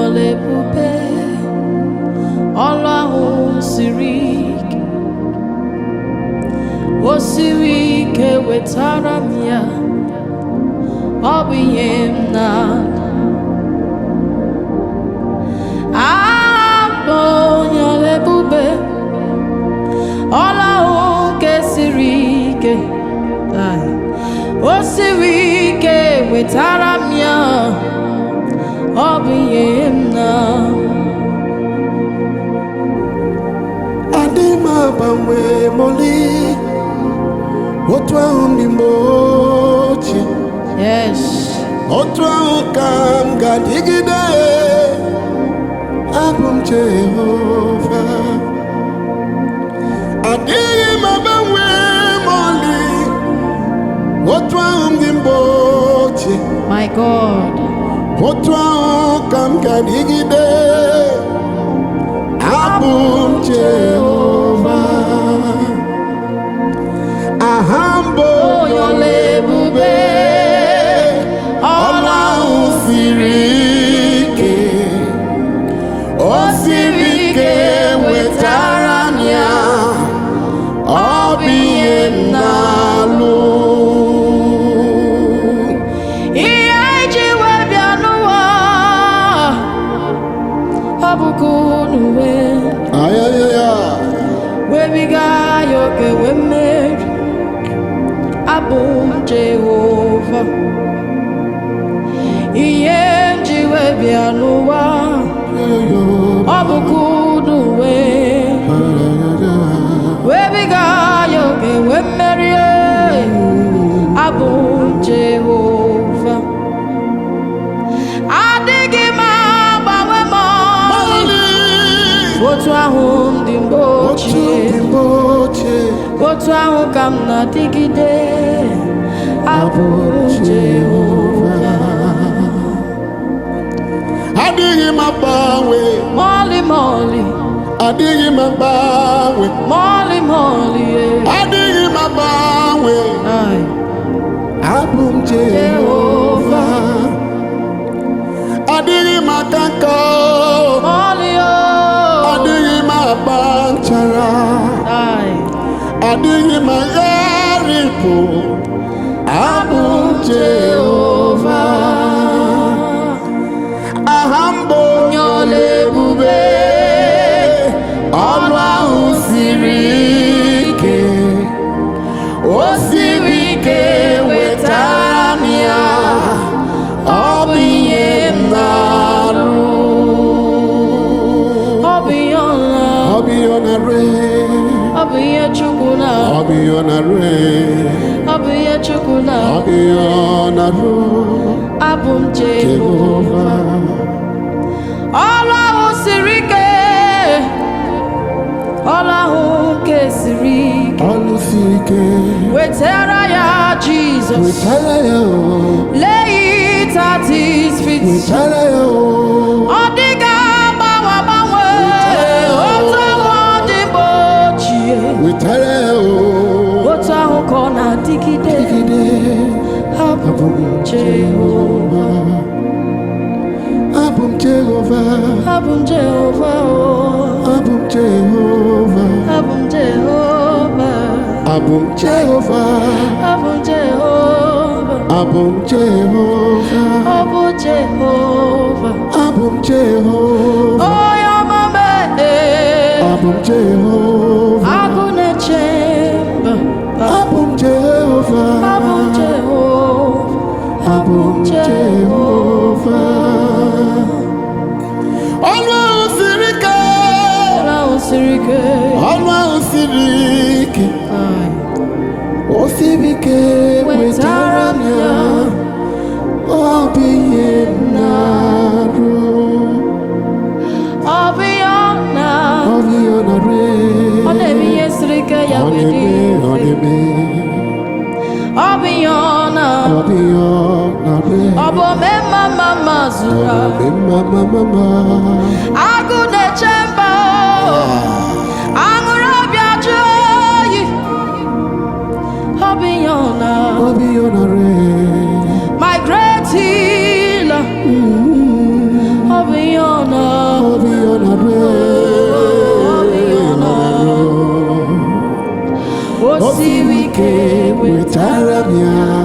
ọla ebube. Ọlụ ahụ siri ike, o siri ike, wetara m ya. Ọ bụ ihe m na-alụ. Abụ onye ọla ebube. Ọlụ ahụ nke siri ike. Ai. O siri ike, wetara m ya. Ọ bụ ihe m na Adị m agbanwe mọlị otu ahụ ndị mgbe ochie. Yes. Otu ahụ ka m ga-adịgide. Abụ m Jehova, adịghị m agbanwe mọlị otu ahụ ndị mgbe ochie. My God. Otu ahụ ka m ga-adịgide. Abụ m Jehova, aha m bụ onye ọla ebube. Ọlụ ahụ siri ike, o siri ike, wetara m ya. Ọ bụ ihe m na-alụ. Ihe iji wee bịa n'ụwa, ọ bụ ka unu wee Ayayaya. webiga ya oke wee mmeri. Abụ m Jehova. Ihe nji wee bịa n'ụwa, ọ bụ ka unu wee webiga ya oke wee mmerie. Abụ m Jehova, adịghị m agbanwe ma ọlị. Otu ahụ m dị mgbe Otu ochie, dị mgbe ochie, otu ahụ ka m na-adịgide. Abụ m Jehova. Adịghị m agbanwe. Mọlị mọlị. Adịghị m agbanwe. Mọlị mọlị eh. Adịghị m agbanwe. Ai. Abụ m Jehova, adịghị m aka nka. Mọlị o. Adịghị m agba nchara. Ai. Adịghị m agharịpụ. Abụ m Jehova, aha m bụ onye ọla ebube. Ọlụ ahụ siri ike, o siri ike, wetara m ya. Ọ bụ ihe m na-arụ. Ọ bụ ihe ọla. Ọ bụ ihe ọ na-arụ. Ọ bụ ihe Chukwu na Ọ bụ ihe ọ na-arụ. Ọ bụ ihe Chukwu na Ọ bụ ihe ọ na-arụ. Abụ m Jehova. Jehova. Ọlụ ahụ siri ike, ọlụ ahụ nke siri ike, Ọlụ siri ike, wetara ya Jizọs. Wetara ya o. Lay it at his feet. Wetara ya o. Ọ dịghị agbanwe agbanwe. Otu ahụ ọ dị mgbe ochie, Wetara ya o. otu ahụ ka ọ na-adịgide. Dịgide. Abụ Abụ m Jehova. Jehova. Abụ m Jehova. Abụ m Jehova o. Abụ m Jehova. Abụ m Jehova. Abụ m Jehova. Abụ m Jehova. Abụ m Jehova. Ọ bụ Jehova. Abụ m Jehova. Onye ọma mee. Abụ m Jehova. Agụ na-eche mba. Abụ m Jehova. Abụ m Jehova. Abụ m Jehova. Ọlụ ahụ siri ike. Ọlụ ahụ siri ike. Ọlụ ahụ siri ike. Ai. O siri ike, wetara m ya. Ọ bụ ihe m na-arụ. Ọ bụ ihe ọ na Ọ bụ ihe ọ na-arụ. Ọ na-eme ihe siri ike ya Ọ wee dị na-eme, ọ mfe. na-eme. Ọ bụ ihe ọ na Ọ bụ ihe ọ na-arụ. Ọ bụ ome mma mma mma zuru Ọ ahụ. na-eme mma mma mma mma. Agụ na-eche mba o. Aṅụrị ọbịa jụ oyi. Ọ bụ ihe ọ na Ọ bụ ihe ọ na-arụ. My great healer. Ọ bụ ihe ọ Wetara m ya.